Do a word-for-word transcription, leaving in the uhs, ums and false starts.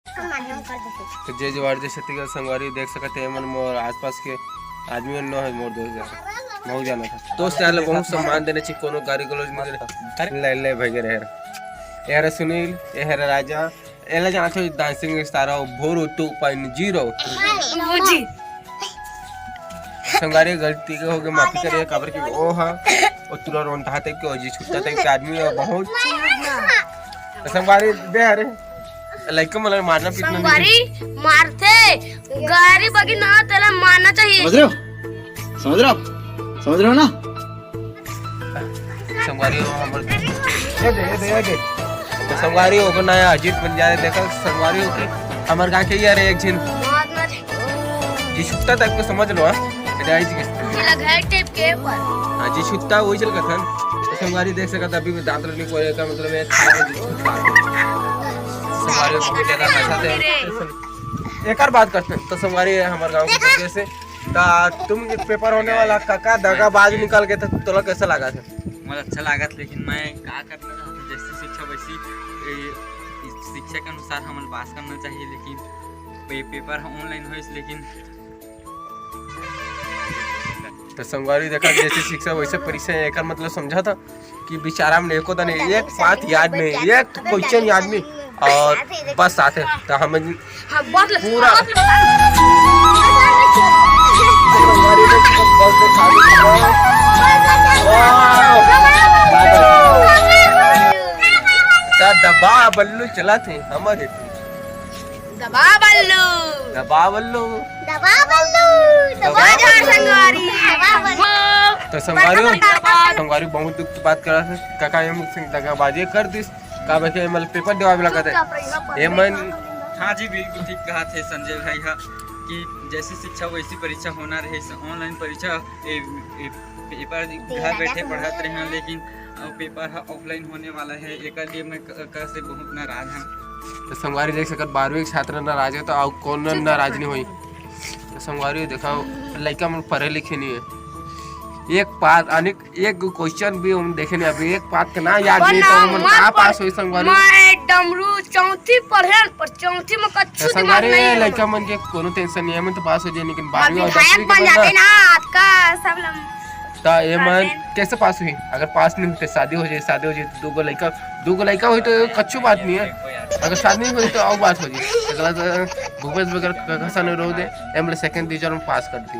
तो जय जोहार, जय छत्तीसगढ़ संगवारी। देख सकत हे, एमन मोर आसपास के आदमी मन नो हे, मोर दोस्त जन, बहुत जाना था। दोस्त यार ला बहुत सम्मान देना चाहिए, कोनो गाली गलौज नहीं देना। ले, ले भैया रे, ये हरे सुनील, ये हरे राजा, एला जानत हो, dancing star हो, भोरू two point zero। जी। संगवारी गलती के होगे, माफी करे, काबर कि ओ हा, ओ तुरा रोंटा type के, ओ जी छुट्टा type के आदमी हे, बहुत। तो संगवारी दे हरे, लइका मन ला मारना पीटना नहीं। संगवारी मारथे, गारी बगी ना, तेला मारना चाहिए। समझ रहे हो? समझ रहे हो आप? समझ रहे हो ना? संगवारी हो हमर, ये दे, ये दे, ये दे। तो संगवारी हो ना, अजीत बन जाए, देखो संगवारी हो कि हमर गाँव के यार एक झिन जी छुट्टा type को समझ लो, हाँ? ये दे, आई जी के। जिला घर type के पर। हाँ, जी छुट्टा वही चल कथन। तो संगवारी देख सकत, अभी भी दांत नहीं कोई का, मतलब, एक संगवारी बहुत ज्यादा हंसा थे। एकर बात करते हैं, तो संगवारी हमर गाँव के जैसे, ता तुम पेपर होने वाला काका दगाबाज निकल के, तो तोला कैसा लगा था? मोला अच्छा लागत, लेकिन मैं का करना चाहता, जैसी शिक्षा वैसी, ए, शिक्षा के अनुसार हमन पास करना चाहिए, लेकिन पे-, पेपर ह online होइस, लेकिन तो संगवारी देखा, जैसी शिक्षा वैसे परीक्षा है, एकर मतलब समझा था कि बेचारा मन एको दन एक बात याद नहीं, एक question याद नहीं, और बस आते तो हम हाँ, बहुत लग-, पूरा बहुत लग-, त दबा बल्लू चला थे हमर हे। दबा बल्लू। दबा बल्लू। दबा बल्लू। दबा दबा जा बल्लू। संगवारी। दबा बल्लू। तो संगवारी, दबा। संगवारी बहुत दुख की बात करा थे। काका ये मुझसे दगाबाजी कर दिस। का बचे, मतलब, पेपर देवावे लगा थे। ये मन हाँ जी, बिल्कुल ठीक कहा थे संजय भाई हा कि जैसी शिक्षा वैसी परीक्षा होना रहे, स-, online परीक्षा, ए, ए, पेपर घर बैठे पढ़त रहे हैं, लेकिन अब पेपर ह offline होने वाला है, एकर लिए मैं क-, क-, से बहुत नाराज हूँ। तो संगवारी देख सकत, बारहवीं के छात्र नाराज है, तो अउ कौन नाराज नहीं होई? तो संगवारी देखा, लइका मन पढ़े लिखे नहीं है, एक पास, अनेक एक question भी हम देखे नहीं, अभी एक बात के ना याद नहीं, तो हमन का पास होई संगवारी? मैं डमरू चौथी पढ़े, पर चौथी में कच्छु तो दिमाग संगवारी, नहीं है। लइका मन के कोनो tension नहीं है, हमन तो पास हो जाए, लेकिन बारहवीं और दसवीं के बन जाते ना, आपका सब लम-, त ये मन कैसे पास हुई? अगर पास नहीं होते, शादी हो जाए, शादी हो जाए, तो दो गो लइका, दो गो लइका होई तो कच्छु बात नहीं है, अगर शादी नहीं होई तो और बात हो जाए। अगला तो भूपेश बगर कसा नहीं रो दे, एम second division में पास कर दी।